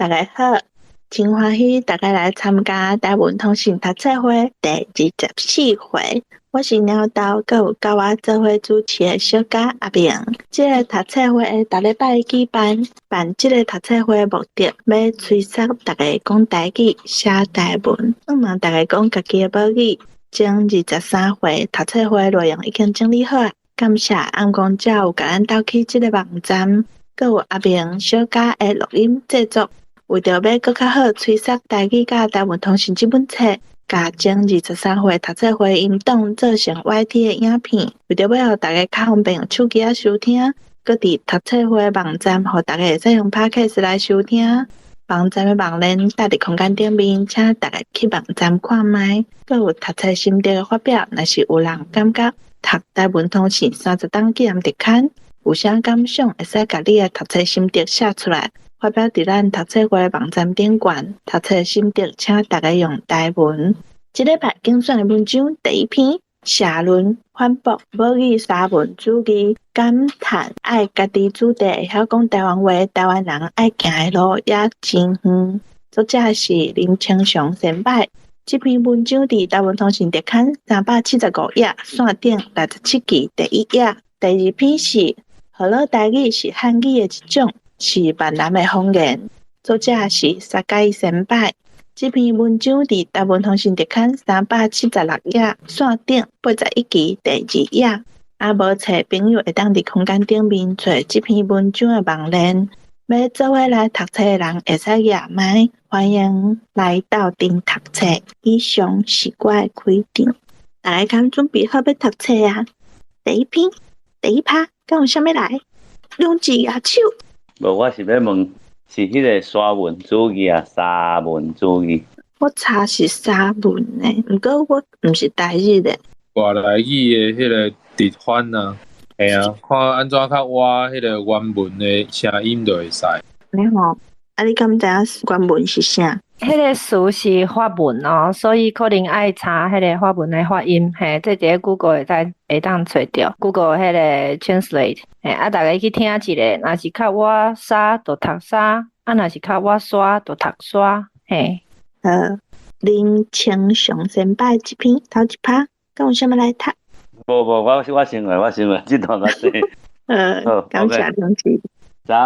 大家好，真歡喜大家來參加台文通信讀冊會第24回。我是貓豆，閣有佮我做伙主持的小嘉阿明。這个讀冊會逐禮拜舉辦，辦這个讀冊會的目的，欲催促大家講台語、寫台文，向望大家講家己的母語。前23回讀冊會內容已經整理好啊，感謝暗公才有共咱鬥起這个網站，閣有阿明、小嘉的錄音製作。為著欲閣較好催促台語佮台文通信這本冊，共前23回讀冊會音檔做成 YT 的影片，為著欲予大家較方便用手機仔收聽，閣佇讀冊會網站，予大家會使用 Podcast 來收聽。網站的網連貼佇空間頂面，請大家去網站看覓。閣有讀冊心得的發表，若是有人感覺讀台文通信30冬紀念特刊有啥感想，會使共你的讀冊心得寫出來，發表佇咱讀冊會網站頂懸。讀冊心得，請大家用台文。這禮拜揀選的文章第一篇，社論反駁母語沙文主義，感嘆愛家己子弟會曉講台灣話，台灣人愛行的路也真遠。作者是林清雄先輩。這篇文章佇台文通信特刊375頁線頂67期第一頁。第二篇是河洛台語是漢語的一種，是閩南的方言。作者是沙蓋先輩。這篇文章佇台文通信特刊376頁線頂81期第二頁。啊，無冊朋友會當佇空間頂面揣這篇文章的網連。欲做伙來讀冊的人會使舉麥，歡迎來鬥陣讀冊。以上是我的開場，大家敢準備好欲讀冊啊？第一篇，第一趴，敢有啥物來？兩隻舉手。無，我是欲問，是彼个沙文主義啊，沙文主義。我查是沙文的，毋過我毋是台語的。外來語的彼个直翻啊，嘿啊，看按怎較倚彼個原文的聲音就會使。你好，啊你敢知影原文是啥？彼个詞是法文哦，所以可能愛查彼个法文的發音，嘿，這佇咧 Google 會使會當揣著，Google 彼个 translate，嘿，啊，逐家去聽一下，若是較倚沙就讀沙，啊，若是較倚沙就讀沙，嘿。好，林清雄先輩這篇頭一趴，敢有啥物來讀？無無，我先來，我先來，這段較濟。好，感謝同志。昨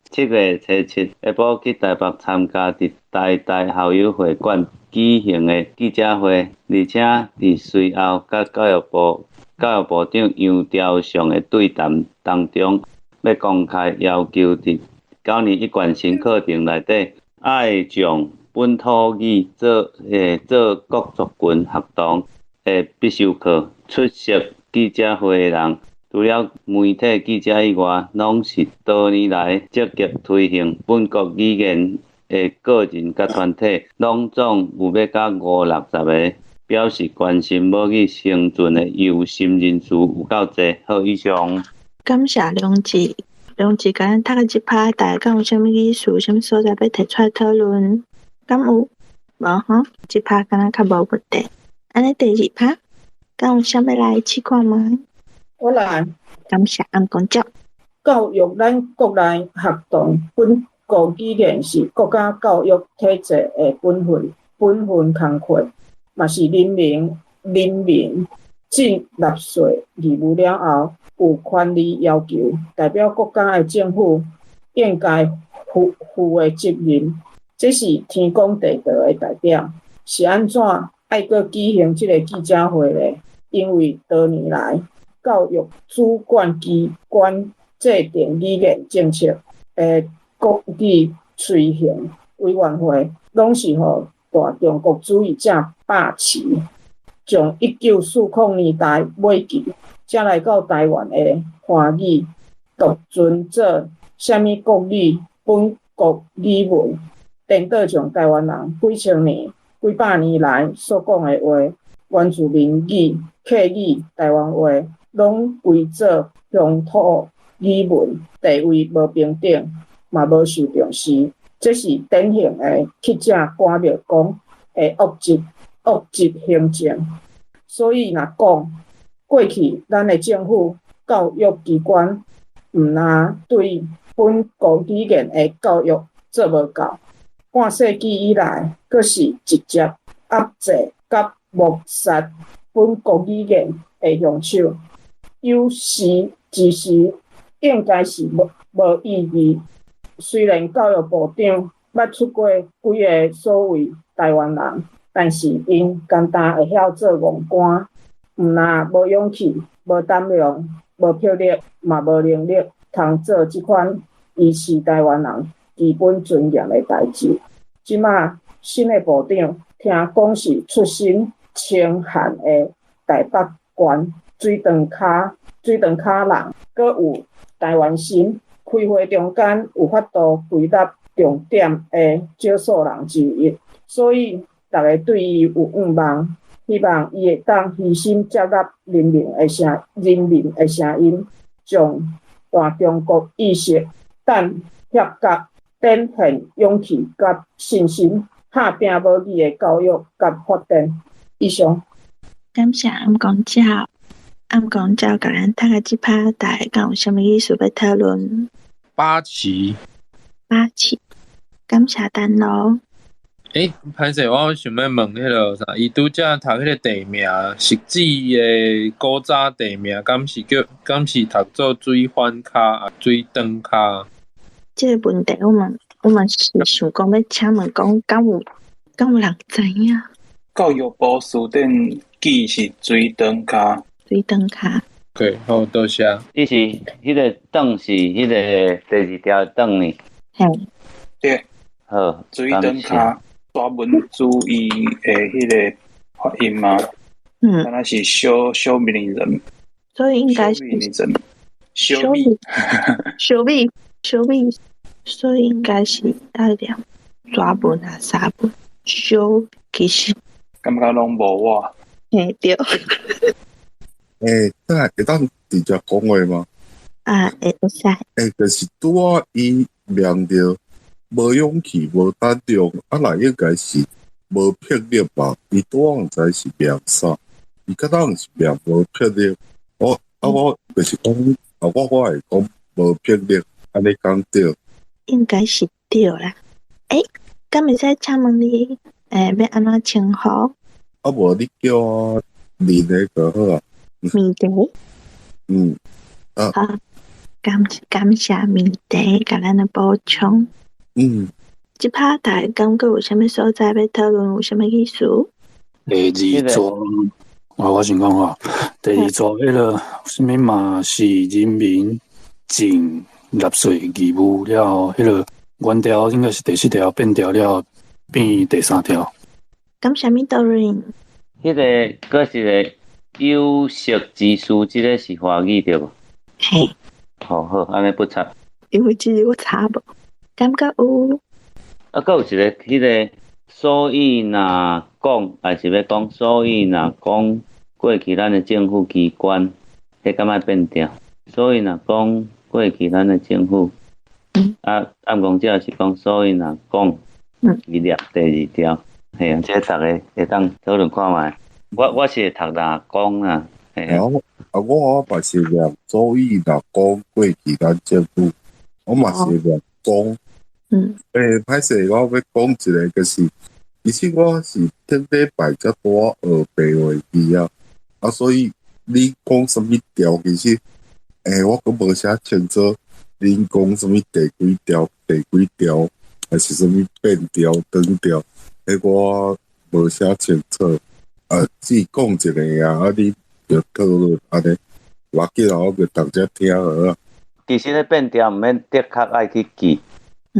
7月初7下晡去台北參加佇台大校友會館舉行的記者會，而且佇隨後佮教育部長楊朝祥的對談當中，欲公開要求佇九年一貫新課程內底，愛將本土語做各族群學堂的必修課。出席記者會的人，除了媒體記者以外，攏是多年來積極推行本國語言的個人佮團體，攏總有欲到五六十个，表示關心母語生存的有心人士有夠濟。好，以上。感謝梁志，梁志共咱讀的這趴，大家敢有啥物意思？啥物所在欲提出來討論？敢有？無吼？這趴敢若較無問題。按呢第二趴，敢有啥物來試看覓？我來。感謝暗公鳥。教育咱國內學堂本國語言是國家教育體制的本分，本分工課，嘛是人民盡納稅義務了後，有權利要求代表國家的政府應該負的責任。這是天公地道的代表，是按怎愛閣舉行這個記者會呢？因為多年來教育主管機關制定語言政策的國語推行委員會，攏是予大中國主義者把持。從1940年代尾期，才來到台灣的華語，獨尊做啥物國語、本國語文，顛倒將台灣人幾千年、幾百年來所講的話，原住民語、客語、台灣話，攏歸做鄉土語文，地位無平等，嘛無受重視。這是典型的乞食趕廟公的惡質行徑。所以，若講過去咱的政府教育機關毋但對本國語言的教育做無夠，半世紀以來，閣是直接壓制佮抹殺本國語言的兇手。有識之士應該是無異議。雖然教育部長捌出過幾个所謂台灣人，但是𪜶干焦會曉做戇官，毋但無勇氣、無膽量、無魄力，嘛無能力通做這款維持台灣人基本尊嚴的代誌。這馬新的部長聽講是出身清寒的台北縣水長跤水長跤人，閣有台灣心。開會中間有法度歸納重點的少數人之一，所以逐家對伊有向望，希望伊會當虛心接納人民的聲音，將大中國意識等協覺展現勇氣佮信心，拍拚母語的教育佮發展。以上。感謝暗公鳥，暗公鳥共咱讀的這趴，大家敢有啥物意思欲討論？八旗。八旗，感謝丹囉。欸，歹勢，我想欲問彼个啥，伊拄才讀彼个地名，實際的古早地名，敢是讀做水番跤抑水長跤？這个問題我嘛是想講欲請問講，敢有人知影？教育部辭典記是水長跤。水長跤。對，好，多謝。伊是彼个長是彼个第二條長呢？嘿。對。好，水長跤，大文注意的彼个發音嗎？嗯。敢若是小小米人。所以應該是小米。小米，小米，所以應該是愛念抓文啊，啥文？小其實。感覺攏無我。嘿，對。欸，這會當直接講話嗎？啊，會使。欸，就是拄仔伊念著無勇氣、無膽量，啊，若應該是無魄力吧？伊拄仔毋知是念啥，伊敢若毋是念無魄力。我啊，我就是講，啊，我會講無魄力，按呢講對。應該是對啦。欸，敢會使請問你，欸，欲按怎稱呼？啊，無你叫我林的就好啊。米茶。嗯。啊。好，感謝米茶共咱的補充。嗯。這趴大家感覺有啥物所在欲討論，有啥物意思？第二座，我先講吼，第二座彼个啥物嘛是人民盡納稅義務了後，彼个原條應該是第四條變調了，變第三條。感謝米多人。彼个閣是个有識之士，這个是華語對無？嘿。好好，按呢不插。因為這個我查無，感覺有。啊，閣有一个，彼个，所以若講，還是欲講，所以若講過去咱的政府機關，彼敢愛變調？所以若講過去咱的政府，啊，暗公這是講，所以若講，伊列第二條，嘿啊，這逐家會當討論看覓。我是會讀若講啊，嘿啊。啊，我嘛是念，所以若講過去咱政府，我嘛是念講。嗯。欸，歹勢，我欲講一个，就是，其實我是頂禮拜才拄仔學白話字啊，啊，所以你講啥物條，其實，欸，我閣無啥清楚，恁講啥物第幾條、第幾條，還是啥物變調、長調，彼我無啥清楚。啊，只講一个啊，啊，你就討論按呢，無要緊啊，我就逐只聽好啊。其實咧變調毋免的確愛去記。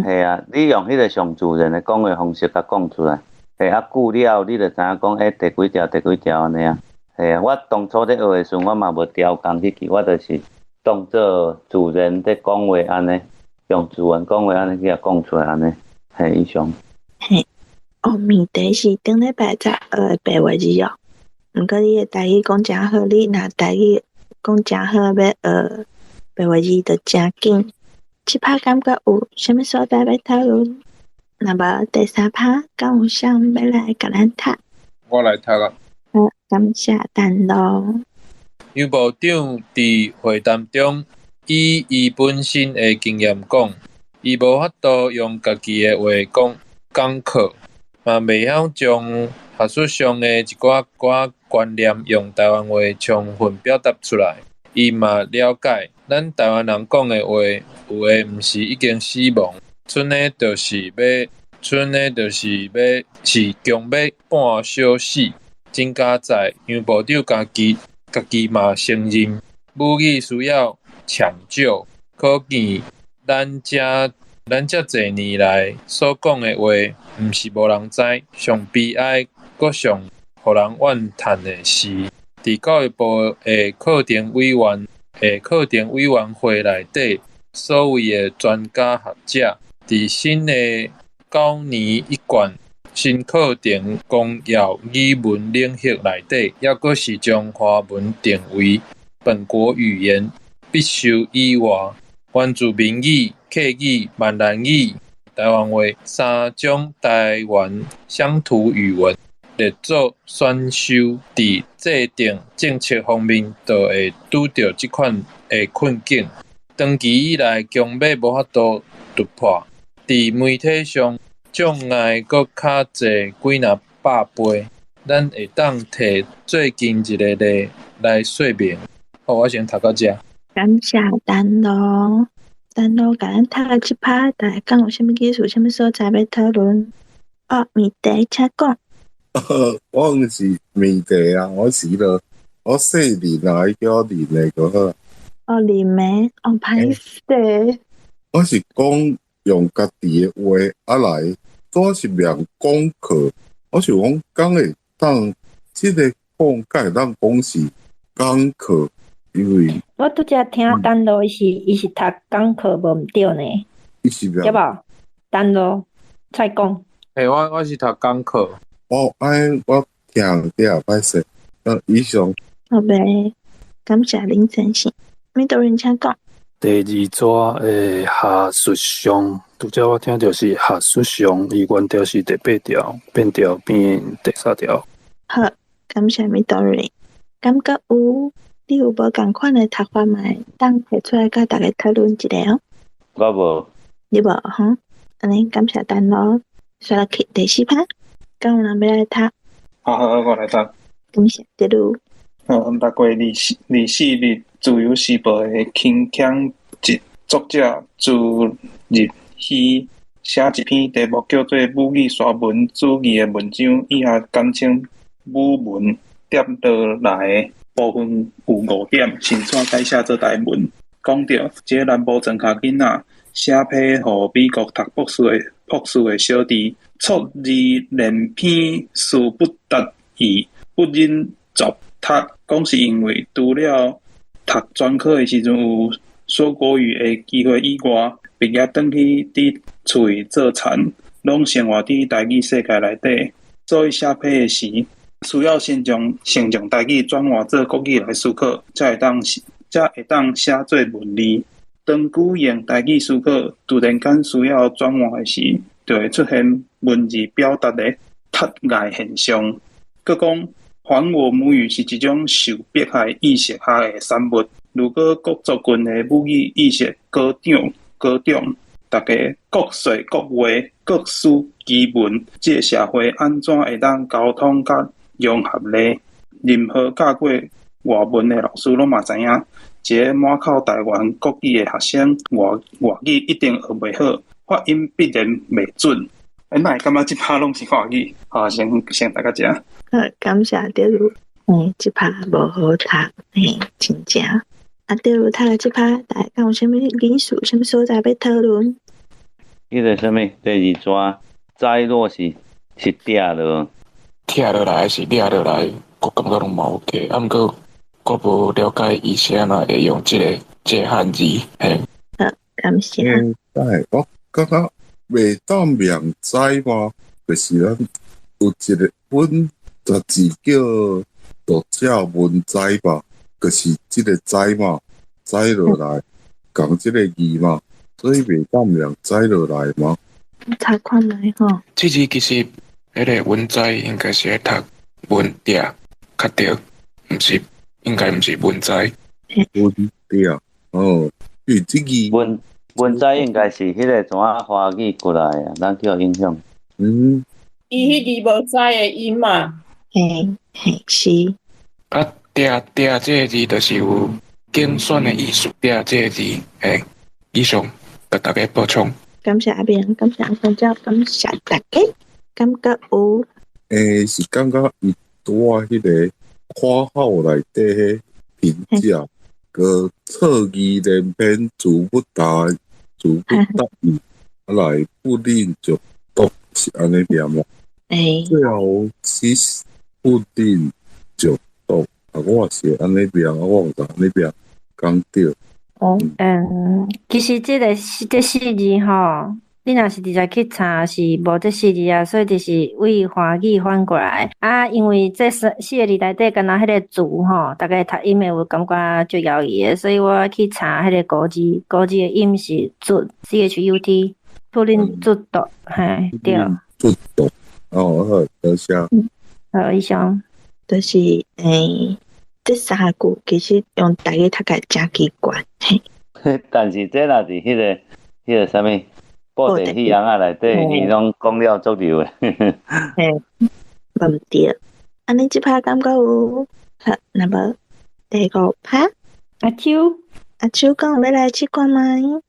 嘿啊，你用彼个上自然的講話方式共講出來，嘿啊，久了你就知影講，欸，第幾條、第幾條按呢啊。嘿啊，我當初咧學的時陣，我嘛無調工去記，我就是當做自然咧講話按呢，用自然講話按呢去共講出來按呢。嘿，以上。嘿，哦，問題是頂禮拜才學的白話字哦。毋過你的台語講誠好，你若台語講誠好，欲學白話字就誠緊。這趴感覺有啥物所在欲討論？若無第三趴，敢有啥欲來共咱讀？我來讀啊。好，感謝陳露。楊部長佇會談中，以伊本身的經驗講，伊無法度用家己的話講，功課，嘛袂曉將學術上的一寡寡觀念用台灣話充分表達出來。伊嘛了解，咱台灣人講的話，有的毋是已經死亡，賰的就是欲，賰的就是欲是強欲半小死。真佳哉，楊部長家己家己嘛承認母語需要搶救，可見咱遮咱遮濟年來所講的話，毋是無人知。上悲哀，閣上予人怨嘆的是，佇教育部的課程委員的課程委員會內底，所謂的專家學者，佇新的九年一貫新課程綱要語文領域內底，猶閣是將華文定為本國語言必修以外，原住民語、客語、閩南語、台灣話三種台灣鄉土語文列做選修，佇制定政策方面，就會拄著這款的困境。長期以來，強欲無法度突破，佇媒體上障礙閣較濟幾若百倍。咱會當提最近一个例來說明。好，我先讀到遮。感謝丹露，丹露共咱讀的這趴，大家敢有啥物意思？啥物所在欲討論？哦，米迪，請講。我毋是米迪啊，我是囉，我姓林啊，伊叫我林的就好。哦，林的，哦，歹勢。我是講用家己的話啊來，主要是念功課。我想講，敢會當這个講，敢會當講是功課，因為我拄才聽丹露，伊是讀功課無毋對呢，伊是對無？丹露再講。欸，我是讀功課。我愛我聽著歹勢，以上。好唄，感謝林先生。米多人請講。第二逝的學術上，拄才我聽著是學術上，伊原調是第八條，變調變第三條。好，感謝米多人。感覺有，你有無仝款的讀法嘛？當提出來佮大家討論一下哦。我無。你無吼？按呢感謝丹露。煞落去第四趴，敢有人欲來讀？好好，我來讀。感謝德魯。好，6月24日，自由時報的鏗鏘集作者朱日熙寫一篇題目叫做《母語沙文主義》的文章，以下簡稱母文跌落來的部分有五點，先怎改寫做台文。講著這个南部莊跤囡仔寫批予美國讀博士的小弟，錯字連篇，詞不達意，不忍卒讀，講是因為除了讀專科的時陣有說國語的機會以外，畢業轉去佇厝裡做田，攏生活佇台語世界內底，所以寫批的時，需要先將台語轉換做國語來思考，才會當寫做文字。當久用台語思考，突然間需要轉換的時，就會出現文字表達的窒礙現象。閣講，還我母語是一種受迫害意識下的產物。如果各族群的母語意識高漲，大家各說各話，各司其文，這个社會按怎會當溝通佮融合呢？任何教過外文的老師攏嘛知影，一个滿口台灣國語的學生，外語一定學袂好，發音必然袂準。欸，哪會感覺這趴攏是外語？好，先讀到遮。好，感謝德魯。這趴無好讀，嘿，真正。啊，德魯讀的這趴，大家敢有啥物意思？啥物所在欲討論？彼个啥物？第二逝，載落是拆落。拆落來還是掠落來？我感覺攏嘛 OK，啊，毋過我無了解伊是按怎會用這个漢字，嘿。好，感謝。欸，我感覺袂當名載嘛，就是咱有一个本雜誌叫《讀者文摘》吧，就是這个載嘛，載落來，仝這个字嘛，所以袂當名載落來嘛。查看覓吼。這字其實，彼个文摘應該是咧讀文摘較對，毋是，應該毋是文摘。文摘，哦，因為這字文文摘應該是彼个從啊華語過來啊，咱叫影響。伊彼字無知的音嘛。嘿，嘿是。啊，定定這个字就是有揀選的意思，定這个字，嘿，以上共大家補充。感謝阿明，感謝阿公姐，感謝大家，感覺有。是感覺伊拄仔彼个括號內底彼評價，閣錯字連篇，詞不達，詞不達意，啊來不吝就讀是按呢念無？最後是不吝就讀，啊，我也是按呢念，啊，我毋知按呢念敢對。哦，其實這个這四字吼，你若是直接去查是無這四字啊，所以就是為華語翻過來。啊，因為這四個字內底敢若彼个詞吼，逐家讀音會有感覺足猶豫的，所以我去查彼个古字，古字的音是卒，C H U T，不吝卒讀，嘿，對。卒讀，哦，好，多謝。好，以上。就是，這三句其實用台語讀起來誠奇怪。但是這若是彼个啥物，布袋戲翁仔內底，伊攏講了足溜的。嘿，無毋對。按呢這拍感覺有，好，那麼第五拍，阿秋，阿秋講欲來試看覓？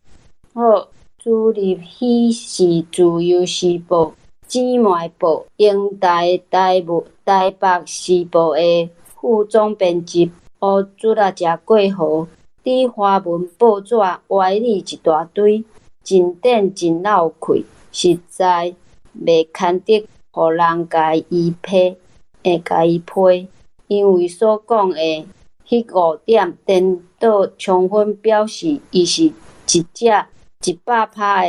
好，朱立喜是自由時報姊妹報英台台務台北時報的副總編輯，烏卒仔食過河，佇華文報紙歪理一大堆，真電真漏氣，實在袂堪得予人共伊批，會共伊批，因為所講的彼五點顛倒充分表示伊是一隻100%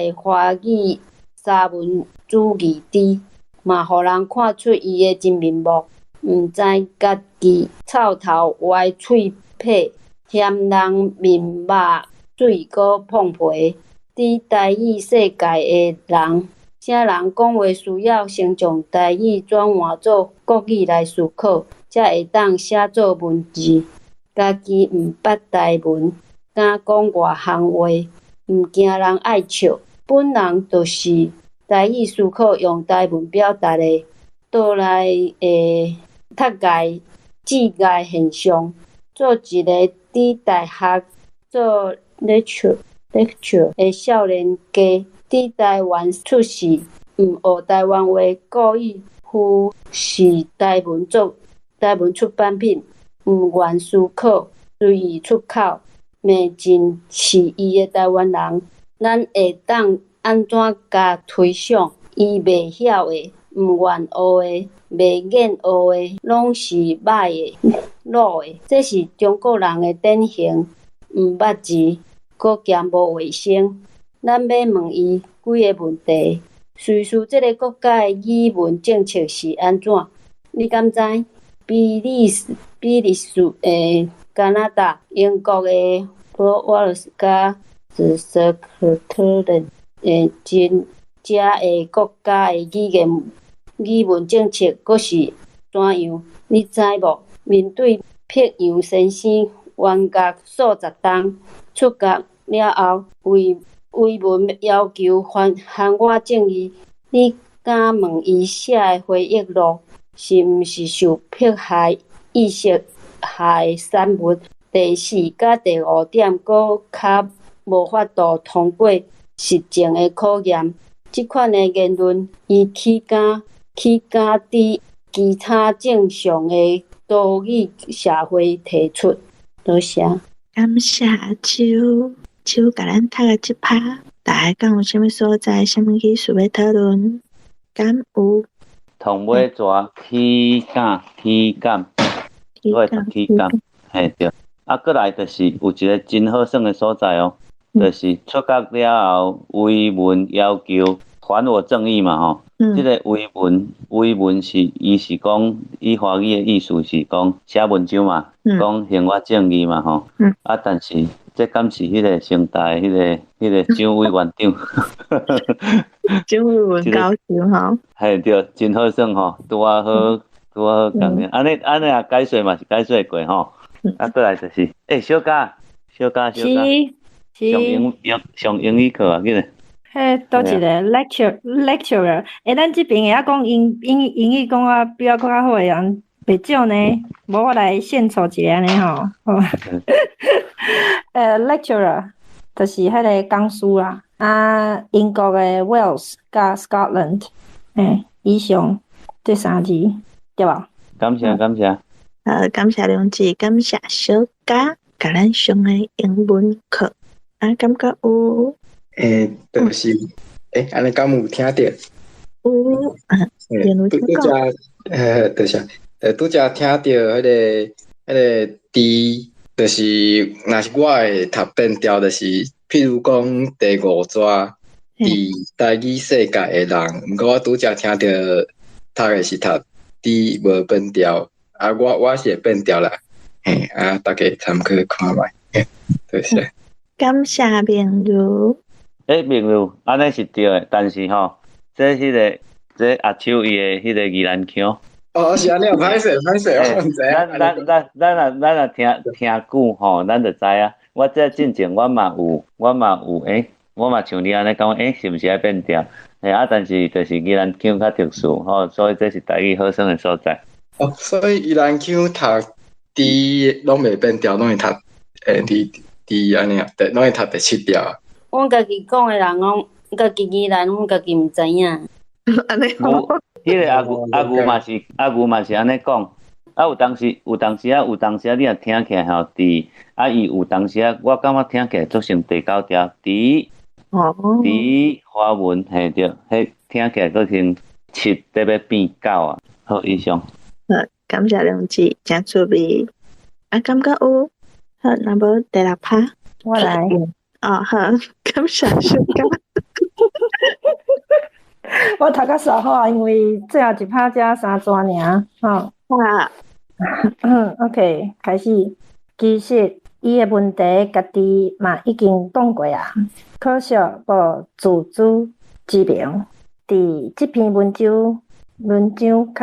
的華語沙文主義者，嘛予人看出伊的真面目，毋知家己臭頭歪喙䫌，嫌人面肉水閣膨皮。佇台語世界的人，啥人講話需要先將台語轉換做國語來思考，才會當寫做文字。家己毋捌台文，敢講外行話，毋驚人愛笑。本人就是台語思考用台文表達的，倒來的讀界誌界現象。做一个佇大學做 lecture 的少年家，佇台灣出世，毋學台灣話，故意忽視台文作台文出版品，毋願思考，隨意出口，罵真是伊的台灣人。咱會當按怎共推想？伊袂曉的，毋願學的，袂願學的，攏是䆀的、魯的。這是中國人的典型，毋捌字，閣兼無衛生。咱欲問伊幾个問題：瑞士這个國家的語文政策是按怎？你敢知？比利時的加拿大、英國的瓦爾斯佮斯科特蘭的真遮个國家的語言語文政策閣是怎樣？你知無？面對柏楊先生冤獄數十冬，出獄了後，為維文要求還還我正義，你敢問伊寫的回憶錄是毋是受迫害意識下的產物？第四佮第五點，閣較無法度通過實證的考驗。這款的言論，伊豈敢豈敢佇其他正常的多語社會提出？多謝。感謝阿秋，秋共咱讀的這拍，大家敢有啥物所在，啥物意思欲討論？敢有？同尾蛇起敢起敢，我會讀起敢，嘿對。啊，閣來就是有一个真好耍的所在哦，就是出獄了後，維文要求還我正義嘛吼。這个維文，維文是伊是講，伊華語的意思是講寫文章嘛，講還我正義嘛吼。啊，但是這敢是彼个成大的彼个蔣委員長？蔣委員教授吼。嘿對，真好耍吼，拄仔好，拄仔好仝爾。按呢按呢也解說嘛是解說過吼。啊，閣來就是，欸，小佳，小佳，小佳，上英上英語課啊，緊來。彼佗一个 lecturer，欸，咱這爿會曉講英語講啊比我閣較好的人袂少呢，無我來獻醜一下按呢吼。Lecturer 就是彼个講師啦，啊，英國的 Wales 佮 Scotland，欸，以上這三字對無？感謝感謝。感謝良志，感謝小嘉，共咱上的英文課，啊，感覺有？欸，就是，欸，按呢敢有聽著？有，拄拄才，多謝，拄才聽著彼個字，就是若是我會讀變調，就是譬如講第五逝佇台語世界的人，毋過我拄才聽著讀的是讀字無變調，啊，我是會變調啦，嘿，啊，大家參考看覓，多謝。感謝明如。欸，明如，按呢是對的，但是吼，這彼個這阿秋伊的彼個宜蘭腔。哦，是按呢，歹勢歹勢，我毋知影。咱若聽久吼，咱就知影。我這進前我嘛有，欸，我嘛像你按呢講，欸，是毋是愛變調？嘿，啊，但是就是宜蘭腔較特殊吼，所以這是台語好耍的所在。哦，所以宜蘭腔讀 D 攏袂變調，攏會讀欸 D D 按呢啊，對，攏會讀第七調。阮家己講的人攏，家己宜蘭，阮家己毋知影。按呢有，彼個阿牛嘛是按呢講。啊，有當時仔，你若聽起來吼，佇啊，伊有當時仔，我感覺聽起來足像第九調，佇佇華文嘿對，彼聽起來閣像七得欲變九啊。好，以上。好，感謝良志，誠趣味。啊，感覺有，好，若無第六趴，我來。哦，好，感謝小嘉。我讀較煞好啊，因為最後一趴才三逝爾，吼。啊。 OK，開始。其實伊的問題，家己嘛已經講過啊。可惜無自知之明。佇這篇文章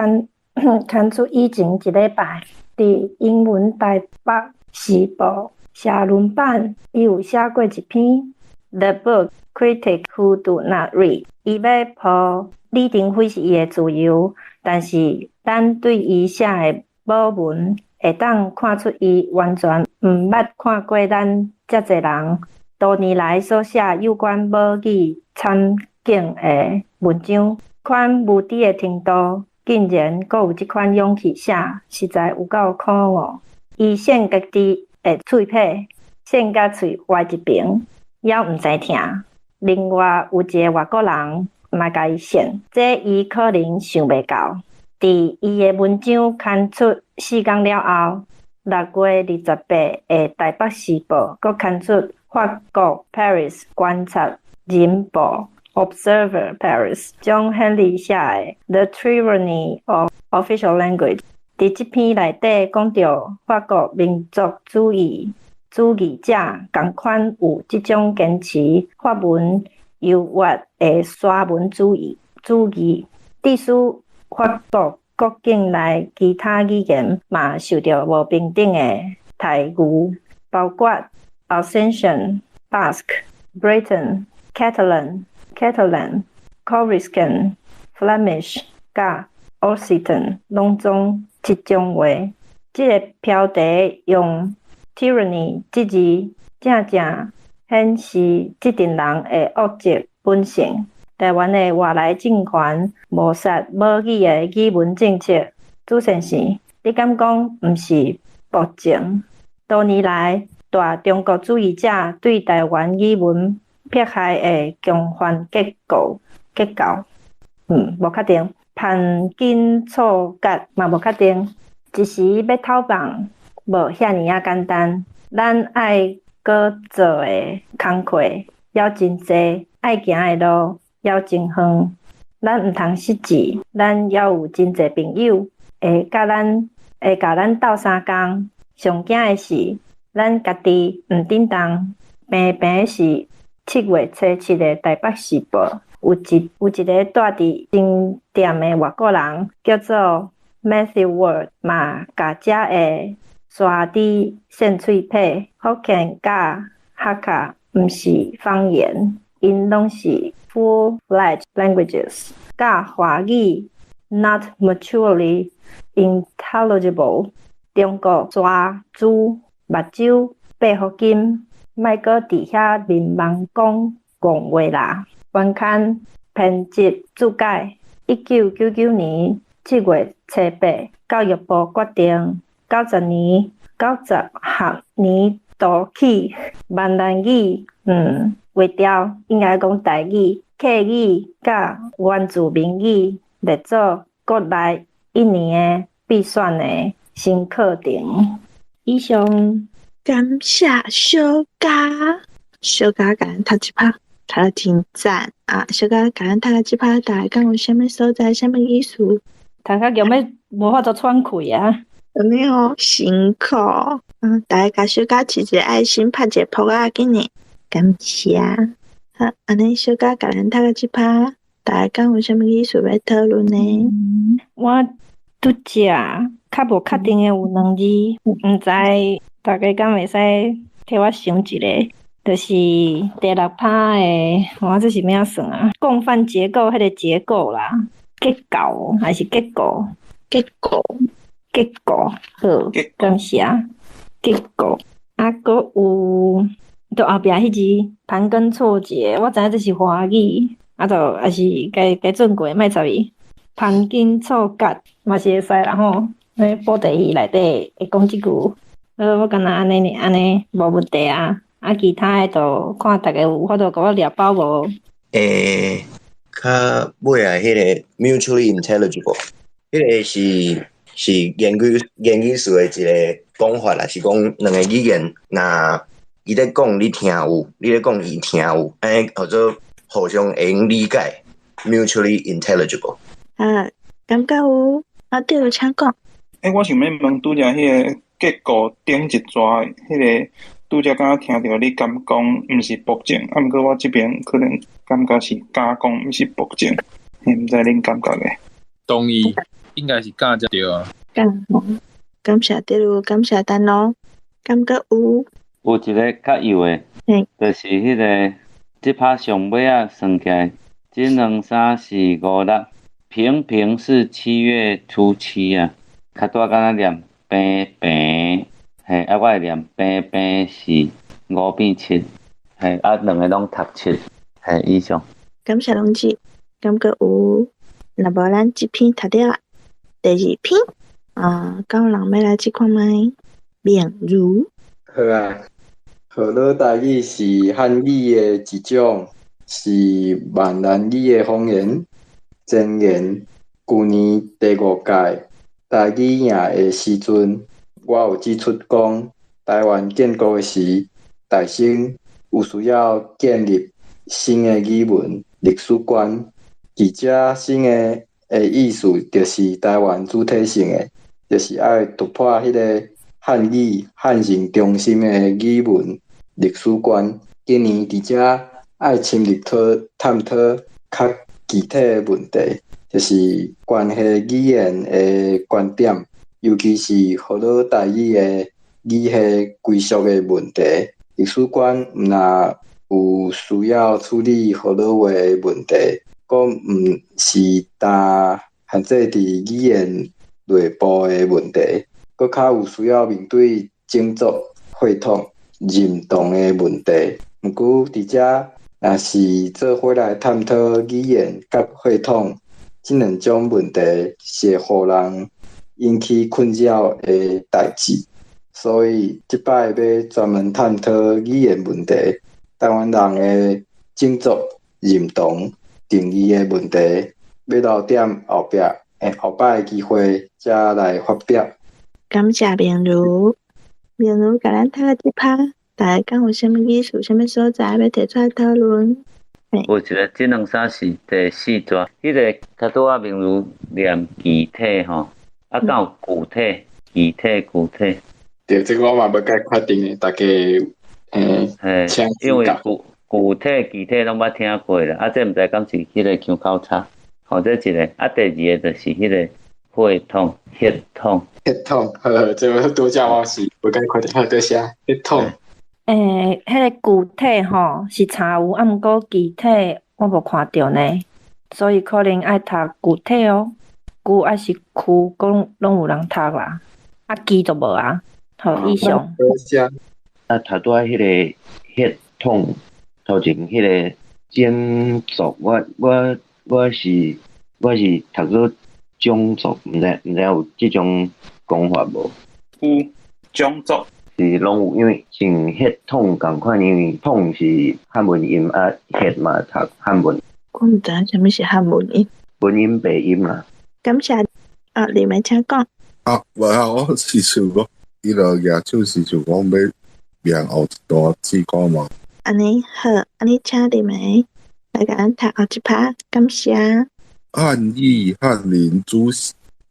刊出以前一禮拜，佇英文台北時報社論版，伊有寫過一篇《The Book Critic Who Do Not Read》。伊欲鋪李登輝是伊的自由，但是咱對伊寫的母文會當看出伊完全毋捌看過咱遮濟人多年來所寫有關母語慘境的文章。款無知的程度，竟然閣有這款勇氣寫，實在有夠可惡。伊搧家己的喙䫌，搧甲喙歪一爿，猶毋知疼。另外有一个外國人嘛共伊搧，這伊可能想袂到。佇伊的文章刊出4工了後，6月28的台北時報閣刊出法國 Paris 觀察人報 Observer Paris 將 Henley 寫的《The Tyranny of Official Language》。佇這篇內底講著法國民族主義者仝款有這種堅持法文優越的沙文主義，致使法國國境內其他語言嘛受著無平等的待遇，包括 Alsatian、Basque、Breton、Catalan、Corsican、Flemish 佮 Occitan 攏總這種話。這个標題用 tyranny 這字，正正顯示這陣人的惡質本性。台灣的外來政權謀殺母語的語文政策，朱先生，你敢講毋是薄情？多年來，大中國主義者對台灣語文迫害的強權結構，無確定。盤根錯節嘛無確定。一時欲偷放，無遐爾仔簡單。咱愛閣做的工課猶真濟，愛行的路猶真遠。咱毋通失志，咱猶有真濟朋友會共咱鬥相共。上驚的是，咱家己毋振動。平平是7月初7的台北時報，有一个蹛佇新店的外國人，叫做 Matthew Ward，嘛共遮的沙豬搧喙䫌。福建佮客家毋是方言。𪜶攏是 full-fledged languages，佮華語 not mutually intelligible。中國蛇豬目睭八福金，莫閣佇遐面盲講戇話啦！原刊編輯注解：1999年7月初8，教育部決定90年90學年度起，閩南語、話調應該講台語、客語佮原住民語列做國內一年的必選的新課程。以上。感謝小佳，小佳共咱讀這拍，讀得真讚啊！小佳共咱讀這拍，大家敢有啥物所在，啥物意思？讀甲強欲無法度喘氣啊！按呢哦，辛苦。大家共小佳揤一个愛心，拍一个噗仔，緊呢，感謝。好，按呢小佳共咱讀這拍，大家敢有啥物意思欲討論呢？我拄則較無確定的有兩字，毋知大家敢會使替我想一下，就是第六拍的，我這是欲按怎算啊？共犯結構彼個結構啦，結構還是結構？結構，結構，好，感謝。結構，啊，閣有，就後壁彼字盤根錯節，我知影這是華語，啊，就還是該該轉過，莫插伊。盤根錯節嘛是會使啦吼，咧布袋戲內底會講這句。我敢若按呢爾，按呢無問題啊。啊，其他的就看逐家有法度共我掠包無？較尾仔彼个 mutually intelligible，彼个是研究所的一个講法啦，是講兩个語言，若伊咧講你聽有，你咧講伊聽有，按呢號做互相會用理解，mutually intelligible。啊，感覺有，啊對，請講。我想欲問拄才彼个結構頂一逝，彼个拄才敢若聽著你敢講毋是駁正，啊，毋過我這邊可能感覺是敢講毋是駁正，毋知恁感覺咧？同意，應該是敢才對啊。敢，感謝德魯，感謝丹龍，感覺有。有一个較幼的，就是彼个這拍上尾仔算起來，這兩三四五六，平平是7月初7啊，較拄仔敢若念平平，嘿，啊，我會念平平是5變7，嘿，啊，兩个攏讀七，嘿，以上。感謝龍子，感覺有，若無咱這篇讀了，第二篇，啊，敢有人欲來試看覓？明如。好啊，河洛台語是漢語的一種，是閩南語的方言。前言：舊年第五屆台語營的時陣，我有指出講，台灣建國時，大省有需要建立新的語文歷史觀，而這新的意思就是台灣主體性的，就是愛突破彼個漢語漢人中心的語文歷史觀。今年佇遮愛深入探討較具體的問題，就是關係語言的觀點，尤其是河洛台語的語系歸屬的問題。歷史觀毋若有需要處理河洛話的問題，閣毋是單限制佇語言內部的問題，閣較有需要面對種族、血統、認同的問題。毋過佇遮若是做伙來探討語言佮血統這兩種問題，是會予人引起困擾的代誌。所以這擺欲專門探討語言問題，台灣人的種族認同定義的問題，欲留踮後壁，後擺的機會才來發表。感謝明如，明如共咱讀這拍，大家敢有啥物意思、啥物所在欲提出來討論？有一个這兩三是第四逝，彼个較拄仔明如念具體吼，啊，敢有具體、具體、具體？對，這個我嘛無該確定的，大家請因為具體、具體攏捌聽過啦，啊，這毋知敢是彼个腔口差，吼，這一个，啊，第二个就是彼个血統、血統、血統，好，這個拄才我是無該確定，好，多謝，血統。欸，彼個具體吼是查有，啊，毋過具體我無看著呢，所以可能愛讀具體哦，具抑是區，講攏有人讀啦，啊，記就無啊。好，以上。啊，頭拄仔彼個血統，頭前彼個種族，我是讀做種族，毋知有這種講法無？有種族。是攏有，因為像血統仝款，因為統是漢文音，啊血嘛讀漢文。我毋知影啥物是漢文音。文音白音啦。感謝啊，你們請講。啊，無啊，我是想講，伊就舉手是想講欲念後一段試看覓。按呢好，按呢請你們來共咱讀後一拍，感謝。漢語漢人主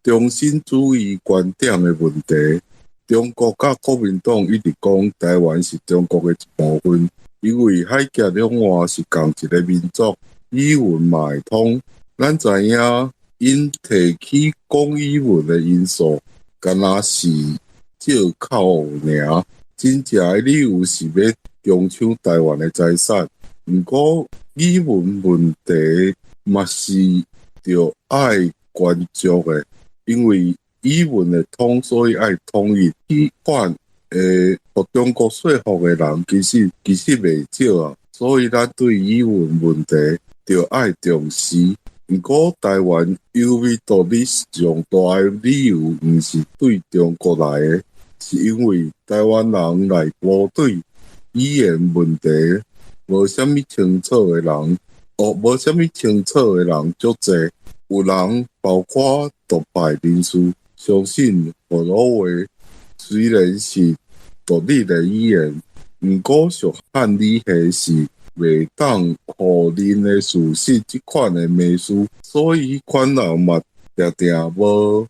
中心主義觀點的問題，中國佮國民黨一直講台灣是中國的一部分，因為海峽兩岸是仝一个民族，語文嘛會通。咱知影，𪜶提起講語文的因素，敢若是藉口爾，真正的理由是欲強搶台灣的財產。毋過語文問題嘛是著愛關注的，因為語文會通，所以愛統一。彼款會予中國說服的人，其實袂少啊。所以咱對語文問題著愛重視。毋過台灣猶未獨立上大的理由，毋是對中國來的，是因為台灣人內部對語言問題無啥物清楚的人，哦，無啥物清楚的人足濟。有人包括獨派人士相信福佬話雖然是獨立的語言，毋過屬漢語系是袂當予認的事實，這款的迷思，所以彼款人嘛定定無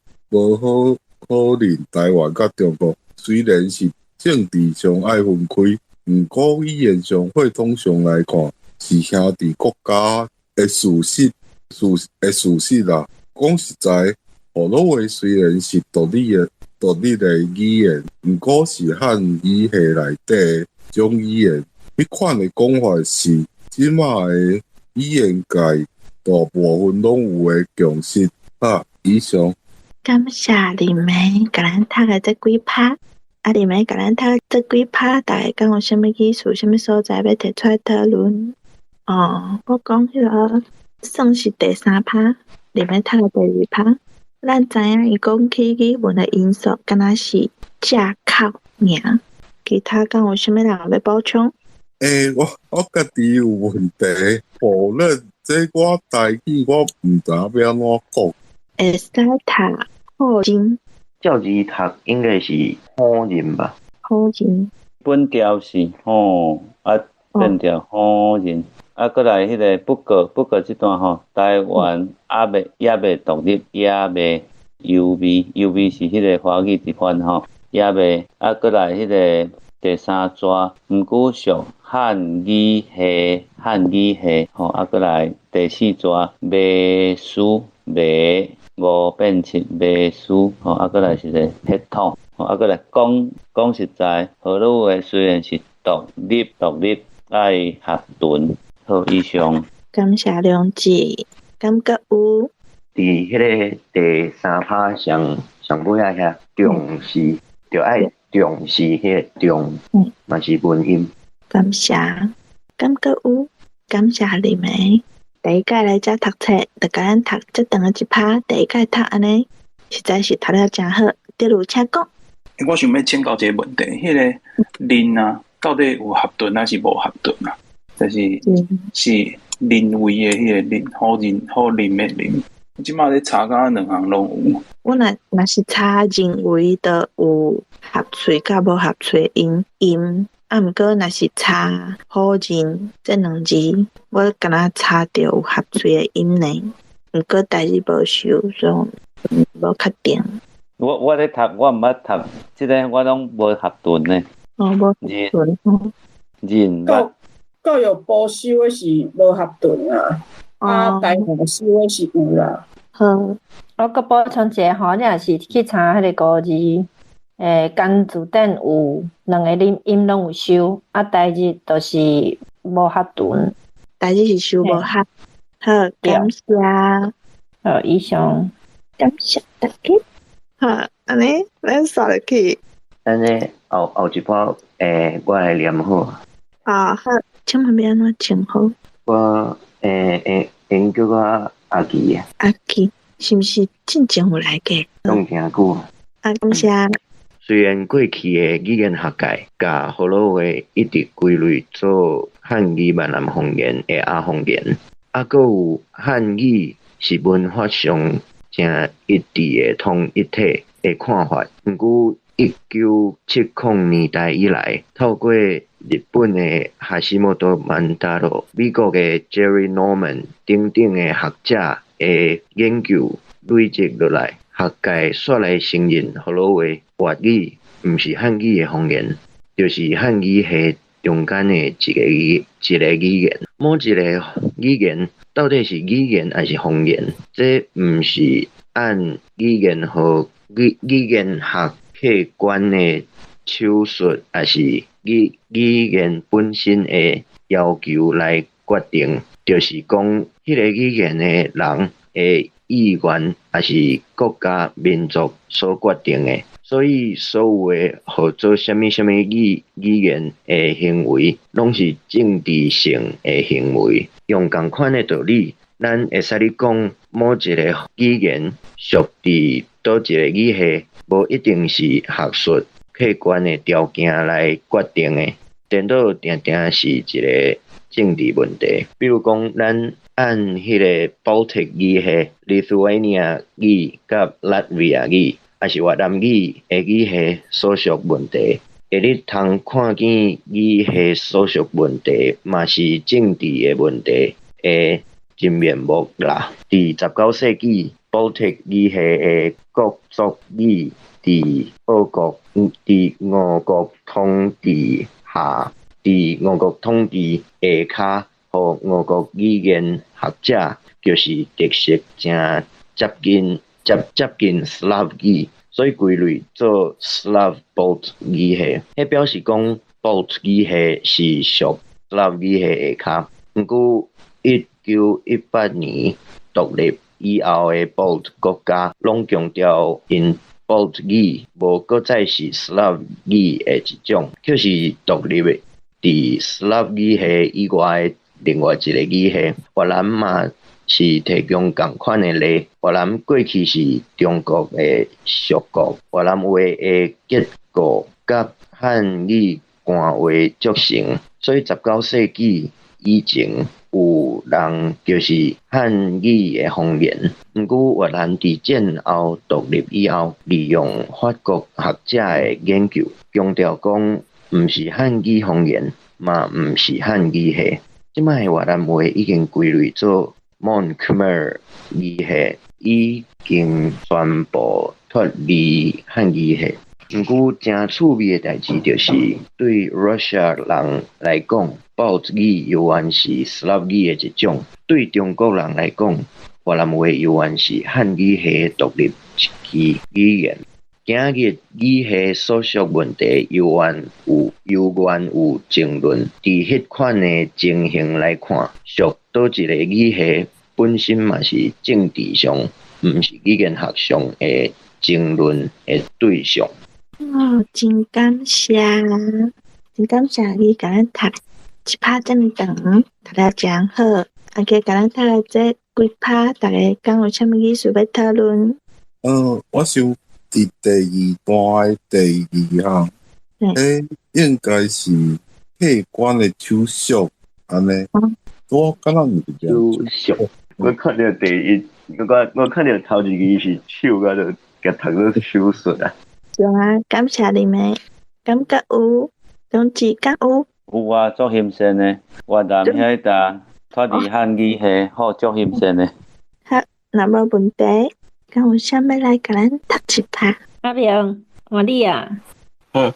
好好認台灣佮中國雖然是政治上愛分開，毋過語言上、血統上來看是兄弟國家的事實啦。講實在，福佬話雖然是獨立的語言，毋過是漢語系內底的一種語言。彼款的講法是這馬的語言界大部分攏有的共識。啊，以上。感謝你們共咱讀的這幾拍，啊，你們共咱讀這幾拍，大家敢有啥物意思？啥物所在欲提出來討論？哦，我講彼个算是第三拍，你們讀的第二拍。咱知影伊講起語文的因素，敢若是藉口爾，其他敢有啥物人欲補充？欸，我家己有問題，否認這我台語我毋知影欲按怎講。會使讀好真。照字讀應該是好人吧？好人。本調是吼，啊變調好人，啊閣來彼个不過這段吼，台灣猶未獨立，猶未猶未猶未是彼个華語直翻吼，猶未啊閣來彼个第三逝，毋過屬漢語系漢語系吼，啊閣來第四逝迷思迷五變七迷思吼，啊閣來是個血統，吼啊閣來講講實在，河洛話雖然是獨立愛合頓，好以上。感謝良志，感覺有。佇彼个第三拍上上尾仔遐重視，著愛重視彼個重，嘛是文音。感謝，感覺有，感謝你們。第一屆來遮讀冊，就共咱讀這長的一拍，第一屆讀按呢，實在是讀了誠好。德魯請講。我想欲請教一个問題，彼个認啊，到底有合頓抑是無合頓啊？就是是認為的彼个認，好認好認的認。這馬咧查敢若兩項攏有。我若是查認為的有合喙佮無合喙音音，啊，毋過若是查好認這兩字，我敢若查著有合喙的音呢。毋過台語無收，所以無確定。我咧讀，我毋捌讀，這个我攏無合頓呢。哦，無合頓。認教育部收的是無合頓啊，啊，台灣收的是有啦。好，我閣補充一下吼，你若是去查彼个古字，簡字典有兩个音音攏有收，啊，台日就是無合頓。台日是收無合。好，感謝。好，以上。感謝大家。好，按呢，咱煞落去。按呢後後一擺，我來念好。啊，好，請問欲按怎稱呼？我𪜶叫我阿奇啊。阿奇，是毋是進前有來過？講誠久。啊，感謝。雖然過去的語言學界共福佬話一直歸類做漢語閩南方言的亞方言，猶閣有漢語是文法上誠一致的統一體的看法。毋過1970年代以來，透過日本的哈西莫多萬達羅、美國的 Jerry Norman 等等的學者的研究累積落來，學界煞來承認福佬話粵語毋是漢語的方言，就是漢語系中間的一個語言。某一個語言到底是語言抑是方言？這毋是按語言和語語言學客觀的手術，抑是語語言本身的要求來決定，就是講，彼個語言的人的意願，抑是國家民族所決定的。所以，所有的號做啥物啥物語語言的行為，攏是政治性的行為。用仝款的道理，咱會使咧講某一個語言屬佇佗一個語系，無一定是學術客觀的條件來決定的。顛倒定定是一個政治問題。比如講，咱按彼個 Baltic 語系、Lithuania 語佮 Latvia 語，抑是越南語的語系所屬問題，會咧通看見語系所屬問題，嘛是政治的問題的真面目啦。佇19世紀，Baltic 語系的各族語佇俄國佇俄國統治下，佇俄國統治下跤，予俄國語言學者就是特色誠接近接接近斯拉夫語，所以歸類做 Slav Balt 語系。彼表示講 Balt 語系是屬斯拉夫語系下跤。毋過1918年獨立以後的 Balt 國家，攏強調𪜶 Balt 語無閣再是斯拉夫語的一種，卻是獨立的，佇斯拉夫語系以外的另外一個語系。越南嘛是提供仝款的例。越南過去是中國的屬國，越南話的結構佮漢語官話足像，所以19世紀以前有人就是漢語的方言。毋過越南佇戰後獨立以後，利用法國學者的研究，強調講毋是漢語方言，嘛毋是漢語系。這擺越南話已經歸類做 Mon-Khmer 語系，已經全部脫離漢語系。毋過誠趣味的代誌就是，對 Russia 人來講，Balt 語猶原是斯拉夫語的一種；對中國人來講，越南話猶原是漢語系獨立一支語言。今日語系所屬問題猶原有猶原有爭論。佇彼款的情形來看，屬佗一個語系本身嘛是政治上，毋是語言學上的爭論的對象。哦，真感謝，真感謝你共咱讀一拍遮爾長，讀了誠好。啊，加共咱讀了這幾拍，逐家敢有啥物意思欲討論？我想佇第二段的第二項，彼應該是客觀的手續，按呢。我敢若毋是手續。我看著第一，我我看著頭一字是手，我就共讀做手術啊。是啊，感謝你們，感覺有，總之敢有。有啊，足欣鮮的，越南遐搭脫離漢語系，好足欣鮮的。好，若無問題，敢有啥物來共咱讀一拍？阿明，換你啊。好，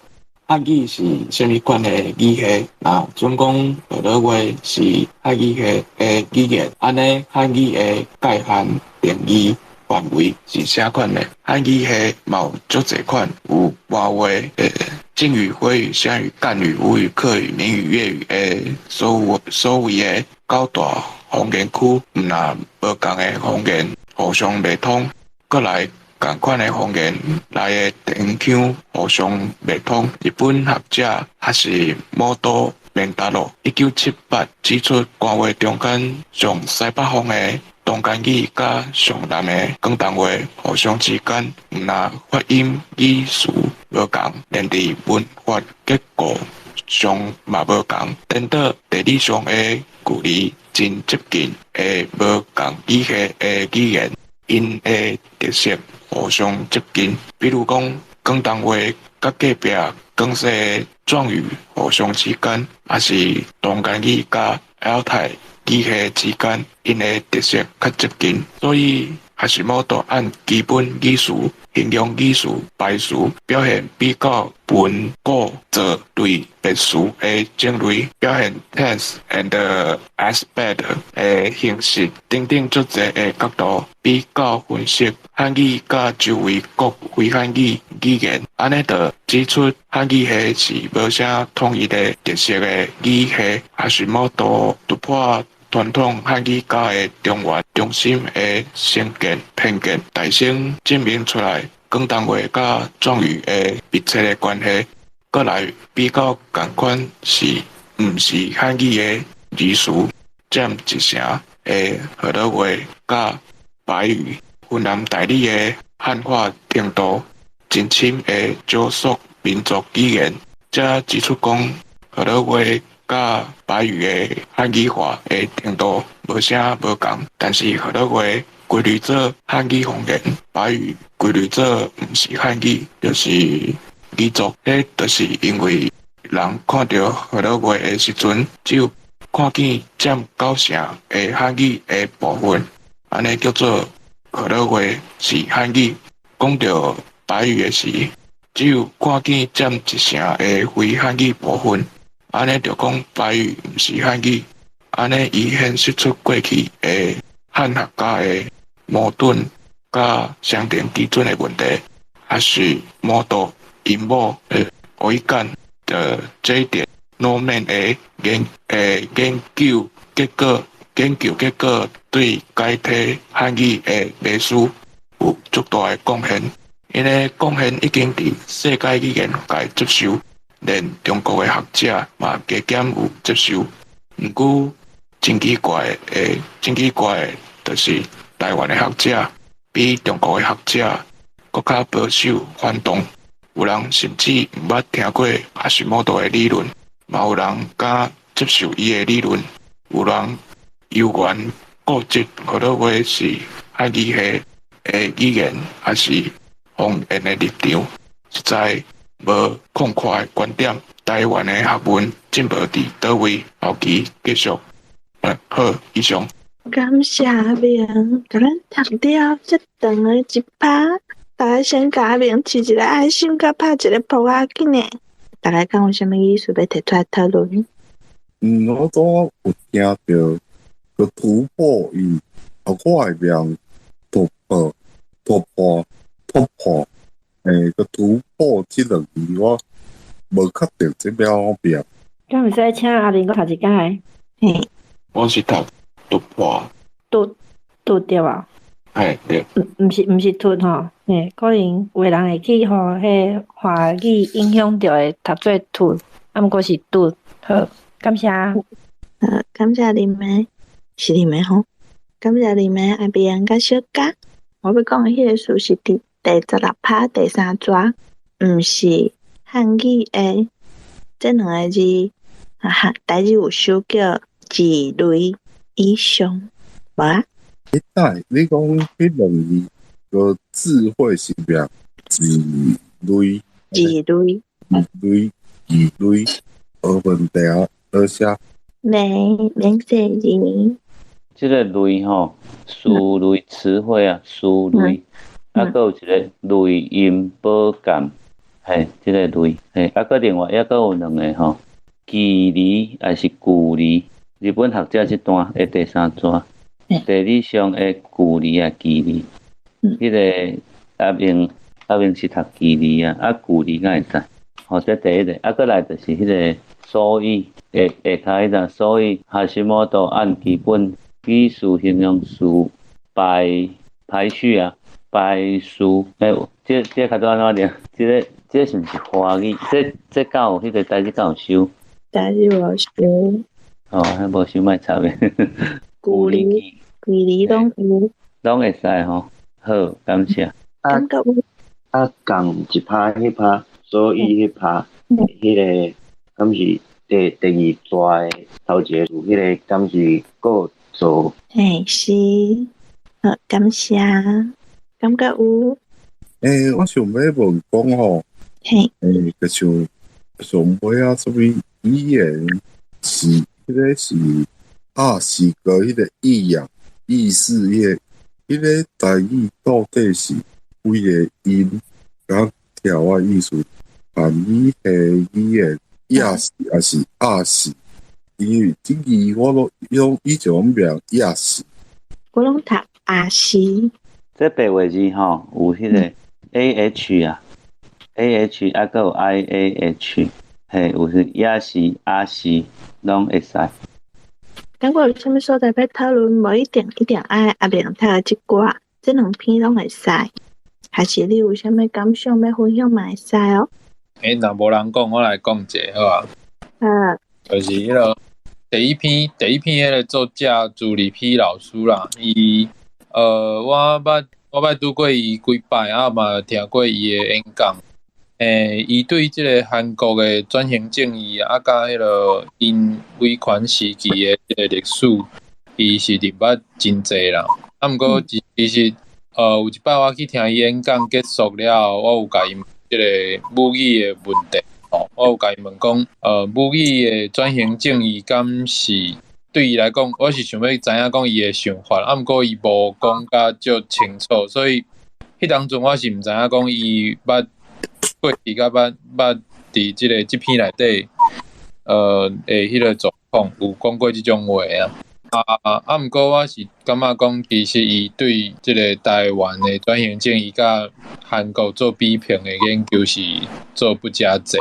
漢語是啥物款的語系？若準講福佬話是漢語系的語言，按呢漢語的界限定義範圍是啥款的。漢語系嘛有足濟款，有外話、晉語、徽語、湘語、贛語、吳語、客語、閩語、粵語的所有所謂的九大方言區，毋但無仝的方言互相袂通，閣來仝款的方言內的地方腔互相袂通。日本學者哈士摩多棉太郎1978指出，官話中間上西北方的東干語佮上南的廣東話互相之間，毋但發音語詞無仝，連佇文法結構上嘛無仝。顛倒地理上的距離真接近的無仝語系的語言，𪜶的特色互相接近。比如講，廣東話佮隔壁廣西的壯語互相之間，抑是東干語佮亞太語系之間，𪜶的特色較接近。所以，哈士摩多按基本語詞、形容語詞、排詞表現比較文古造類別詞的種類，表現 tense and aspect 的形式等等足濟的角度比較分析漢語佮周圍各非漢語語言，按呢就指出漢語系是無啥統一的特色的語系。哈士摩多突破傳統漢語家的中原中心的成見偏見，大聲證明出來廣東話佮壯語的密切的關係，閣來比較仝款是毋是漢語的字詞佔一成的河洛話佮白語，雲南大理的漢化程度真深的少數民族語言，才指出講河洛話佮白語的漢語化的程度無啥無仝，但是河洛話歸類做漢語方言，白語歸類做毋是漢語，就是彝族。彼就是因為人看著河洛話的時陣，只有看見佔九成的漢語的部分，按呢叫做河洛話是漢語。講著白語的時，只有看見佔一成的非漢語部分，按呢就講白語毋是漢語。按呢伊顯示出過去的漢學家的矛盾佮相定基準的問題，哈士摩多𪜶某的烏伊干的這一點，諾曼的研究結果，研究結果對解體漢語的迷思有足大的貢獻。𪜶的貢獻已經佇世界語言界接受，連中國的學者嘛加減有接受。毋過真奇怪的，就是台灣的學者比中國的學者閣較保守反動。有人甚至毋捌聽過哈士摩多的理論，嘛有人敢接受伊的理論。有人猶原固執河洛話是漢語系的語言，抑是方言的立場，實在無擴闊的觀點。台灣的學問進步佇佗位？後期繼續。好，以上。感謝阿明，共咱讀了這長的一趴，大家先共阿明飼一个愛心，佮拍一个噗仔緊的。大家敢有啥物意思欲提出來討論？我拄有聽著個突破伊，啊，我會用突破、突破、突破，個突破這兩字我無確定這欲按怎念。敢會使請阿明閣讀一擺？嘿，我是讀突破。突突對無？嘿，對。毋是突吼，嘿，可能有的人會去予彼華語影響著會讀做突，啊，毋過是突。好，感謝。好，感謝你們，是你們吼。感謝你們阿明佮小嘉。我欲講的彼个詞是佇第16趴第三逝，毋是漢語的這兩个字，啊，台語有首叫一類以上，無啊？欸，等下，你講彼兩字個智慧是咩？一類，一類，一類，一類，無問題啊，多謝。免客氣。這个類吼，詞類詞彙啊，詞類，啊，閣有一个類音寶鑑，嘿，這个類，嘿，啊，閣另外抑閣有兩个吼，距離抑是距離？日本學者這段的第三逝，地理上的距離啊，距離。彼个阿明阿明是讀距離啊，啊距離敢會使？吼，這第一个，啊，閣來就是彼个所以下下跤彼個，所以哈希摩多按基本語序形容詞排排序啊，排序，欸，這這較拄按怎念？這个這是毋是華語？這這敢有彼個台語敢有收？台語無收。哦，彼無收莫插的。距離距離攏有。攏會使吼，好，感謝。感覺有。啊，仝一拍彼拍，所以彼拍，彼个敢是第第二逝的頭一个字，彼个敢是閣做？嘿，是，好，感謝，感覺有。欸，我想欲問講吼，欸，就像上尾仔，啥物語言是彼个是啊，是個彼個意啊意思，彼个彼个台語到底是幾个音？佮調我意思，韓語系語言也是抑是亞是？因為這字我攏用以前攏念亞是，我攏讀亞是。這白話字吼，有彼个 A H 啊，A H 啊，閣有 I A H，嘿，有是也是亞是，攏會使。感覺有啥物所在欲討論，無一定一定愛阿明讀的這寡，這兩篇攏會使。還是你有啥物感想欲分享嘛會使哦。欸，若無人講，我來講一下好啊。啊。就是彼个第一篇，第一篇彼个作者朱立丕老師啦，伊我捌我捌拄過伊幾擺，啊嘛聽過伊的演講。欸，伊對這个韓國的轉型正義啊，佮彼个𪜶威權時期的這个歷史，伊是認捌真濟啦。啊，毋過其實，有一擺我去聽伊演講結束了後，我有共伊問這个母語的問題，吼，我有共伊問講，母語的轉型正義敢是對伊來講，我是想欲知影講伊的想法，啊，毋過伊無講甲足清楚，所以彼當陣我是毋知影講伊捌過去佮捌捌佇這个這篇內底，的彼个狀況有講過這種話啊。啊啊！毋過我是感覺講，其實伊對這个台灣的轉型正義佮韓國做比拼的研究是做不遮濟，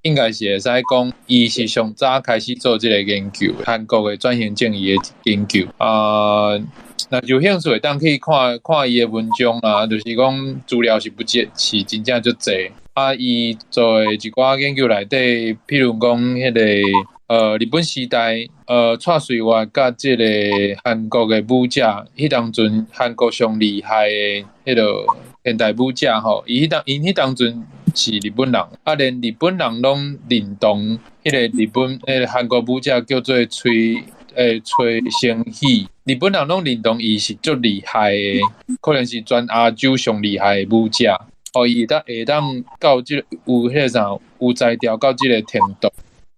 應該是會使講，伊是上早開始做這个研究，韓國的轉型正義的研究。啊，若有興趣會當去看看伊的文章啊，就是講資料是不少，是真正足濟。啊，伊做的一寡研究內底，譬如講彼个。日本時代，蔡瑞月佮這个韓國的舞者，彼當陣韓國上厲害的彼个現代舞者吼，伊彼當𪜶彼當陣是日本人，啊，連日本人攏認同彼个日本彼个韓國舞者叫做崔崔成喜，日本人攏認同伊是足厲害的，可能是全亞洲上厲害的舞者，哦，伊會當會當到這個有彼个啥有才調到這個程度。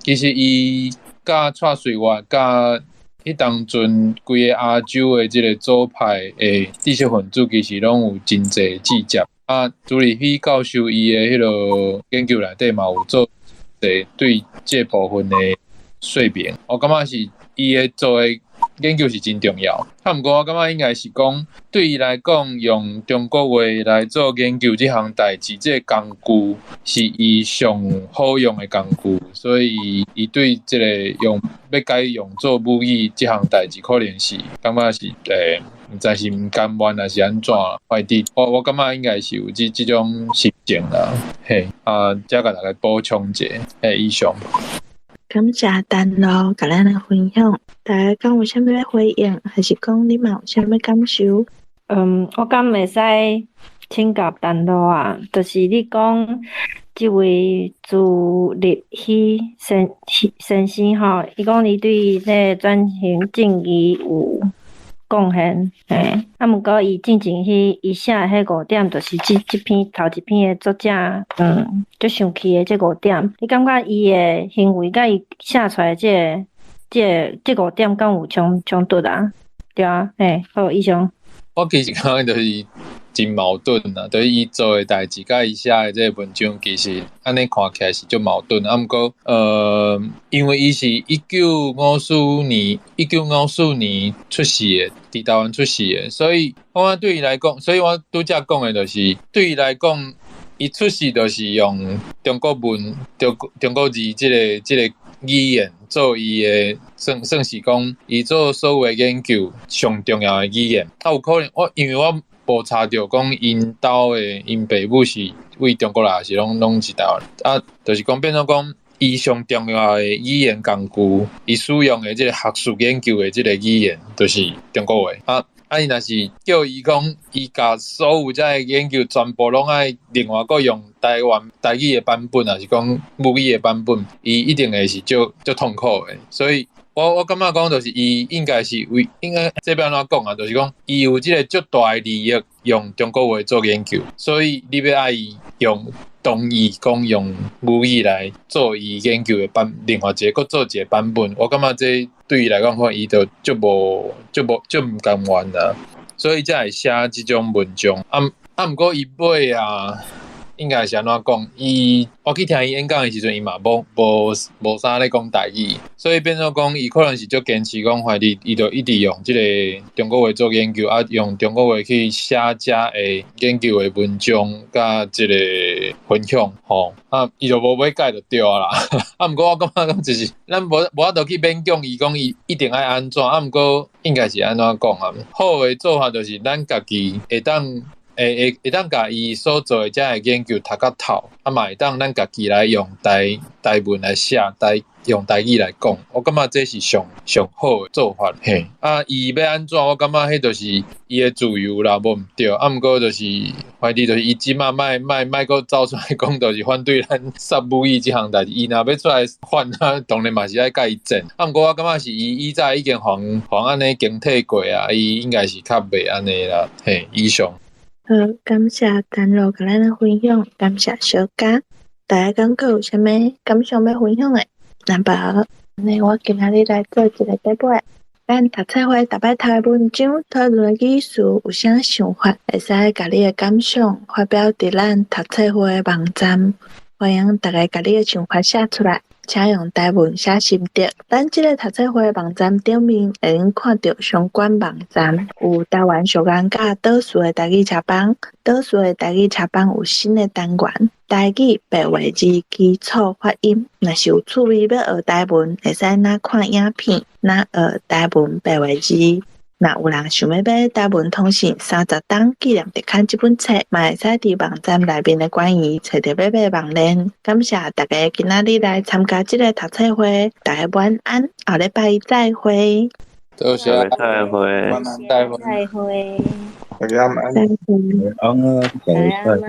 其實伊佮蔡瑞月佮彼當陣規个亞洲的這个左派的知識分子，其實攏有真濟枝節。啊，朱立丕教授伊的彼个研究內底嘛有做濟對這部分的說明。我感覺是伊的做的研究是真重要。啊，毋過我感覺應該是講對伊來講，用中國話來做研究這項代誌，這个工具是伊上好用的工具，所以伊對這个用欲改用做母語這項代誌，可能是感覺是毋知是毋甘願抑是按怎，反正我我感覺應該是有這這種心情啦。嘿，啊，遮共大家補充者，嘿，以上。感謝陳露共咱來分享，大家敢有啥物欲回應，還是講你嘛有啥物感受？嗯，我敢會使請教陳露啊，就是你講這位朱立熙先先生吼，伊講伊對這個轉型正義有貢獻，嘿，啊，毋過伊進前彼伊寫的彼五點，就是這這篇頭一篇的作者，足生氣的這五點，你感覺伊的行為佮伊寫出來這个、這个、這五點敢有衝衝突啊？對啊，嘿，好，以上。我其實感覺就是真矛盾啊！就是伊做的代誌，佮伊寫的這个文章，其實按呢看起來是足矛盾。啊，毋過，因為伊是1954，1954年出世的，佇台灣出世的，所以我對伊來講，所以我拄才講的就是，對伊來講，伊出世就是用中國文、中國字這個語言做伊的，算是講，伊做所有的研究上重要的語言。啊，有可能我因為我無查著講𪜶兜的𪜶爸母是佇中國來，抑是攏是台灣。啊，就是講變做講，伊上重要的語言工具，伊使用的這個學術研究的這個語言，就是中國話。啊，伊若是叫伊講，伊共所有這个研究全部攏愛另外閣用台灣台語的版本，抑是講母語的版本，伊一定會是足足痛苦的。所以我感覺講，就是伊應該是為應該這欲按怎講啊？就是講伊有這個足大的利益，用中國話做研究，所以你欲愛伊用同意講用母語來做伊研究的版，另外一個閣做一個版本，我感覺這對伊來講，可能伊就足無足無足毋甘願啊，所以才會寫這種文章。啊，毋過伊尾啊，應該是按怎講？伊我去聽伊演講的時陣，伊嘛無啥咧講台語，所以變做講，伊可能是足堅持講，反正伊就一直用這個中國話做研究，啊，用中國話去寫遮的研究的文章，佮這個分享，吼，啊，伊就無欲改就對啊啦。啊，毋過我感覺講就是，咱無法度去勉強伊講伊一定愛按怎，啊，毋過應該是按怎講啊？好的做法就是咱家己會當。會當共伊所做的這个研究讀較透，啊嘛會當咱家己來用台文來寫，用台語來講，我感覺這是上上好的做法。嘿，啊，伊欲按怎，我感覺彼就是伊的自由啦，無毋對。啊，毋過就是，反正就是伊這馬莫莫莫閣走出來講，就是反對咱殺母語這項代誌。伊若欲出來反啊，當然嘛是愛共伊戰。啊，毋過我感覺是伊以早已經予予按呢警惕過啊，伊應該是較袂按呢啦。嘿，以上。好，感謝丹露共咱的分享，感謝小佳。大家感覺有啥物感想欲分享的？那麼，呢我今仔日來做一個結尾。咱讀冊會逐擺讀的文章，討論的語詞有啥想法，會使共你的感想發表佇咱讀冊會的網站。歡迎大家共你的想法寫出來，請用台文寫心得。咱這个讀冊會網站頂面會用看著相關網站，有台灣小眼佮島嶼的台語冊房，島嶼的台語冊房有新的單元，台語白話字基礎發音。若是有趣味欲學台文，會使若看影片，若學台文白話字。若有人想欲買《台文通信30冬紀念特刊》這本冊，嘛會使佇網站內面的官員揣著買買網鏈。感謝大家今仔日來參加這个讀冊會，大家晚安，後禮拜再會。多謝，再會，再會，再會，大家晚安。再會。晚安，大家再會。